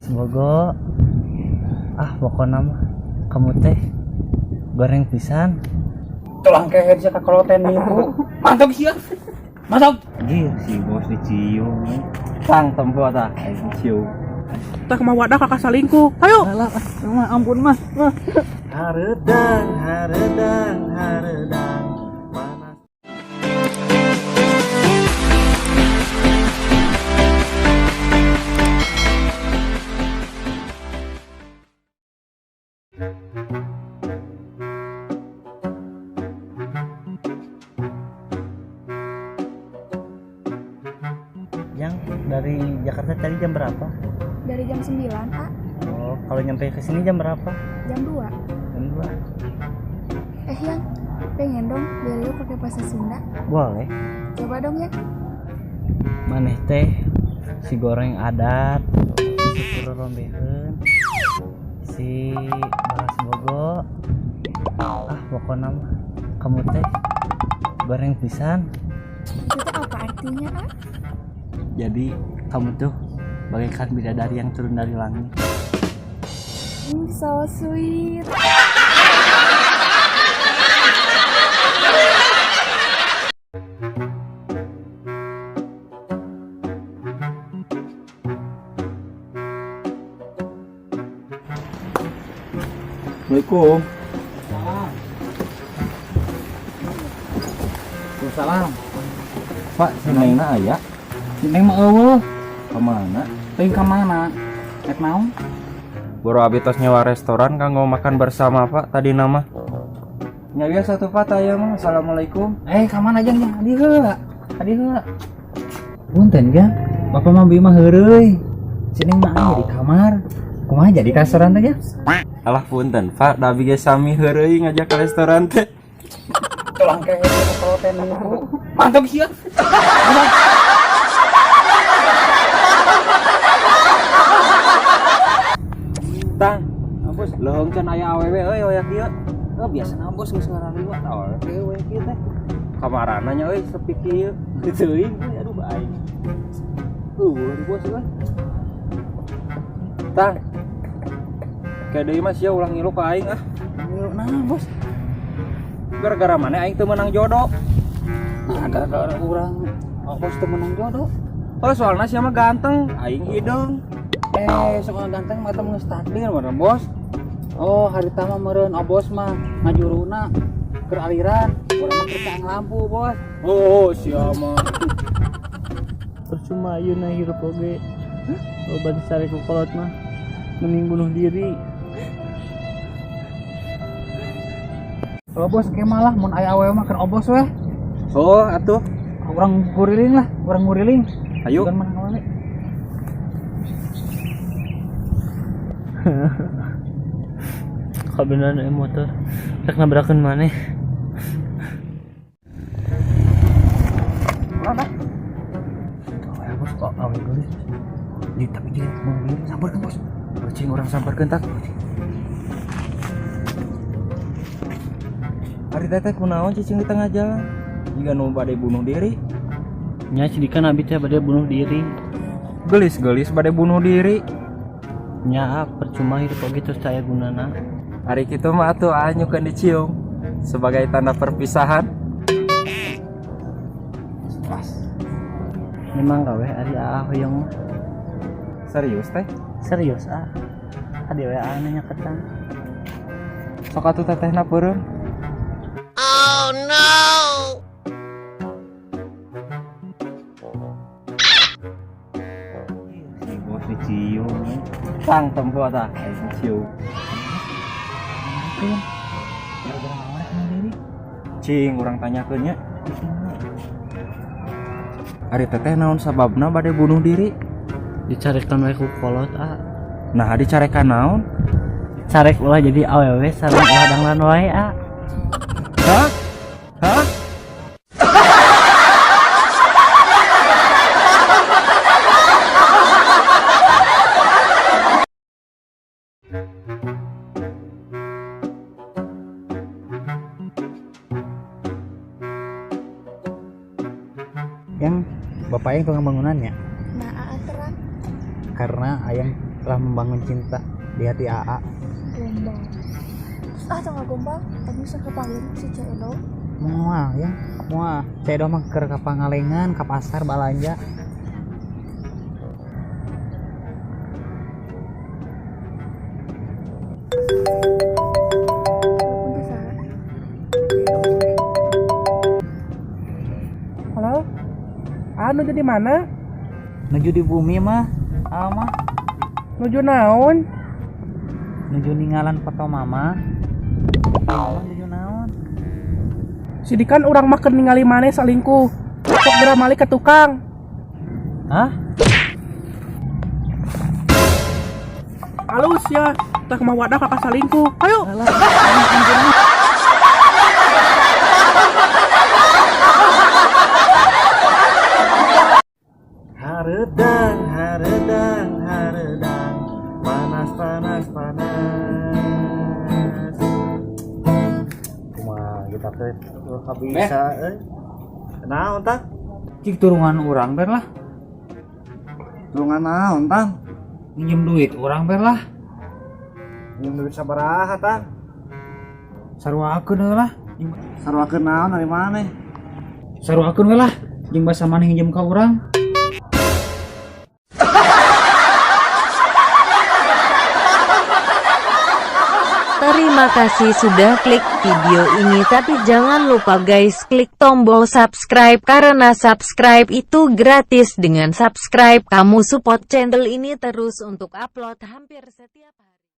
Semoga ah pokoknya mah kamu teh goreng pisan. Tulang keher sia kakoloten nipu. Mantap sia. Mantap. Gih, si bos dicium. Tang tempo tah aing cium. Tah mah wadah kakak salingkuh. Ayo. Alah, mah ampun mah. Mah. Hareudang, hareudang, hareudang. Panas. Yang dari Jakarta tadi jam berapa? Dari jam 9, A. Oh, kalau nyampe ke sini jam berapa? Jam 2. Jam 2. Yang pengen dong biar lu pakai bahasa Sunda. Boleh. Coba dong ya. Maneh teh si goreng adat, si puro rombeheun, si balas bogo. Ah, pokoknya mah kamu teh goreng pisan. Itu tuh apa artinya, A? Jadi kamu tuh bagaikan bidadari yang turun dari langit. So sweet. Assalamualaikum. Waalaikumsalam. Pak, si Nengna aya? Si Neng mah eueuh. Kemana? Teuing ka mana? Rek naon? Boro abi tos nyewa restoran kanggo makan bersama, Pak, tadi nama. Nya biasa tuh Pak, taya mah. Assalamualaikum. Ka mana jang jang? Adi heula. Adi heula. Punten jang. Bapak mah bima heureuy. Si Neng mah aya di kamar. Kumaha jadi ka restoran teh jang? Alah punten, Pak, da abi ge sami heureuy ngajak ke restoran teh. Tulang keher kakoloten nipu. Mantap sia. Tang, bos, leuheung can aya awewe euy hoyak ieu. Oh, biasa bos geus ngaraliwat awewe we kieu teh. Kamarana nya euy sepi kieu. Teuing euy, aduh aing. Eueuh bos euy. Tang. Kayak deui mah sia ulah ngilu ka aing ah. Ngilu nah bos. Gara-gara mana aing teu meunang jodoh? Nah, gara-gara urang oh, bos teu meunang jodoh. Oh, soalna sia mah ganteng, aing hideung. Soal ganteng mah teh geus takdir meureun bos. Oh, harita mah meureun obos mah ngajuruna keur aliran, urang mah keur caang lampu, bos. Oh, sia mah. Percuma ayeuna hirup oge. Loba dicari ku kolot mah mending bunuh diri. Oh, bos ke malah mun aya awewe mah keur obos weh. Oh, atuh. Urang guriling lah, urang guriling. Ayo. Bukan menang awewe. Kabeneran euy motor rek nabrakeun maneh. Mana? Tuh, bos kok awe geulis. Di tapi jeung bunuh diri sampeurkeun bos. Cing urang sampeurkeun tak. Ari teteh kunaon cicing di tengah jalan? Jiga nu bade bunuh diri. Nya cidikan abi teh bade bunuh diri. Gelis-gelis bade bunuh diri. Nya percuma hidup oge terus saya gunana. Ari kitu mah atuh anyukeun dicium sebagai tanda perpisahan. Pas. Memang gawe ari aa hoyong mah. Serius teh? Serius ah. Adi we aa nanya ketan. Sok atuh tetehna peureum. Oh no. Si bos dicium. Tang tempo tah aing cium. Gara-gara naon rek bunuh diri? Cing urang tanyakeun nya. Ari teteh naon sababna bade bunuh diri? Dicarekan we ku kolot ah. Nah, dicarekan naon? Carek ulah jadi awewe sareng ulah danglan wae ah. Hah? Hah? Yang bapak yang tukang bangunannya. Nah, aa terang. Karena ayang Telah membangun cinta di hati AA. Gombal. Terus ah tengah gombal, tadi bisa kepanggil si Ceu Edo. Moal ya, moal. Ceu Edo mah keur ka Pangalengan, ka pasar balanja. Telepon teh saha? Halo? Anu jadi mana? Nuju di bumi mah, Aa mah Nuju naon? nuju ninggalan foto mama. Mama nuju naon? Sidikan urang mah keur ningali maneh salingkuh. Sok geura malik ke tukang. Hah? Halus ya, tah mah wadah kakak salingkuh. Ayo. Hareudang, hareudang, hareudang, panas, panas, panas. Kumaha kita teh bisa euy. Naon tah? Cik turungan urang ber lah. Tulungan naon tah? Minjem duit urang ber lah. Minjem duit sabaraha tah? Saruakeun we lah. Saruakeun naon dari maneh? Saruakeun we lah. Jeung basa maneh nginjem ka urang. Terima kasih sudah klik video ini, tapi jangan lupa guys klik tombol subscribe karena subscribe itu gratis. Dengan subscribe kamu support channel ini terus untuk upload hampir setiap hari.